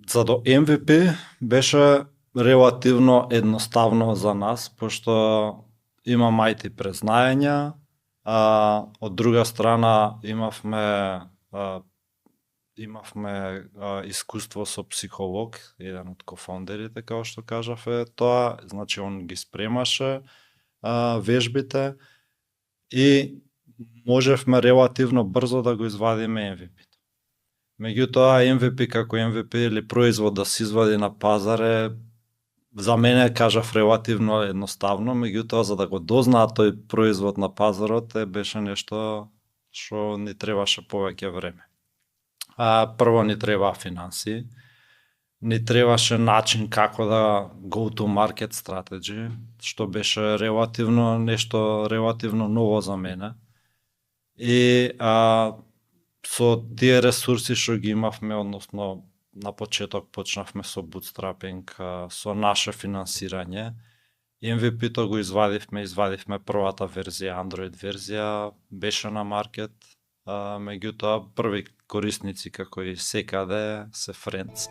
За до MVP беше релативно едноставно за нас, пошто има IT признаења, од друга страна имавме искуство со психолог, еден од кофондерите, како што кажав тоа, значи он ги спремаше вежбите и можевме релативно брзо да го извадиме MVP. Меѓутоа, MVP како MVP или производ да се извади на пазар за мене, кажав, релативно едноставно, меѓутоа за да го дознаат тој производ на пазарот беше нешто што ни требаше повеќе време. Прво ни треба финансии, ни требаше начин како да go to market strategy, што беше нешто релативно ново за мене. И со тие ресурси што ги имавме, односно на почеток почнавме со bootstrapping, со наше финансирање. MVP-то го извадивме првата верзија, Android верзија, беше на маркет, меѓутоа први корисници како и секаде се Friends.